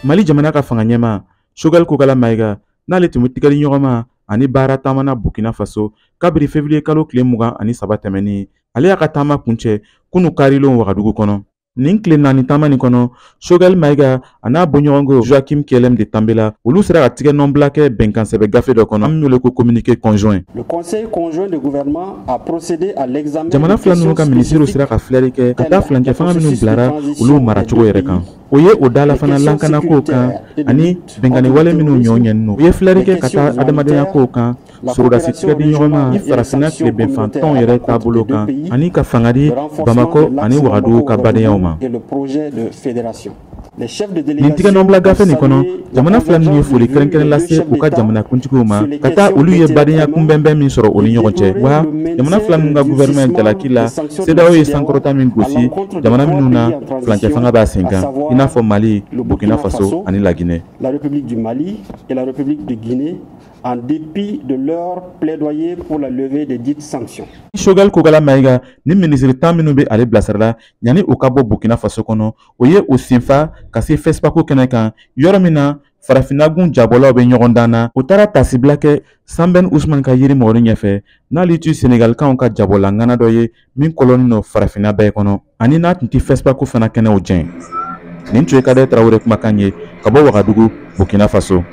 Mali jamana ka fanga ɲɛmaa Choguel Kokalla Maïga, n'ale tun bɛ tigɛli ɲɔgɔnma ani baara taama na Burkina Faso kabiri février kalo tile 23 tɛmɛnen, ale y'a ka taama kuncɛ kunu karilon Wagadugu kɔnɔ. Nin tile 4 taama nin kɔnɔ, Choguel Maïga a n'a bɔɲɔgɔnko Joachim Kyelem de Tambela, olu sera ka tigɛ nɔnbila kɛ bɛnkansɛbɛ gafe dɔ kɔnɔ an wele ko communiqué conjoint. Le Conseil conjoint de gouvernement a procédé à l'examen. Jamana fila ninnu ka minisiriw sera ka filɛli kɛ ka taa furancɛ fanga minnu bilara olu maracogo yɛrɛ kan. O ye o dala fana lakanako kan ani bɛnkanni wale minnu ɲɔ ɲɛnen. U ye filɛli kɛ ka taa adamadenya kow kan, sorodasi tigɛ di ɲɔgɔn ma ni farafinna tilebinfan tɔnw yɛrɛ taabolo kan, ani ka fanga di Bamako ani Wagadugu ka badenyaw ma. Nin tigɛnɔbila gafe nin kɔnɔ, jamana fila ninnu ye foli kɛrɛnkɛrɛn lase u ka jamanakuntigiw ma ka taa olu ye badenya kunbɛnbɛn min sɔrɔ u ni ɲɔgɔn cɛ. Wa jamana fila ninnu ka gouvernement jalaki la, CEDEAO ye sankɔrɔta min gosi jamana minnu na furancɛ fanga b'a sen kan, i n'a fɔ Mali, Burkina Faso ani Laginɛ. La République du Mali et la République de Guinée, en dépit de leur plaidoyer pour la levée des dites sanctions. Choguel Kokalla Maïga ni minisiri 10 minnu bɛ ale bilasira la, yanni u ka bɔ Burkina Faso kɔnɔ, o ye o senfa ka se FESPACO kɛnɛ kan, yɔrɔ min na farafinna-gun jabɔlaw bɛ ɲɔgɔn dan na. O taara tasibila kɛ Sembène Ousmane ka yiri mɔgɔnin ɲɛfɛ, n'ale tun Senegalikaw ka jabɔla ŋana dɔ ye min kɔlɔnnen don farafinna bɛɛ kɔnɔ, ani n'a tun tɛ FESPACO fana kɛnɛw jɛn. Nin tun ye Kadɛ Tarawele kumakan ye ka bɔ Wagadugu, Burkina Faso.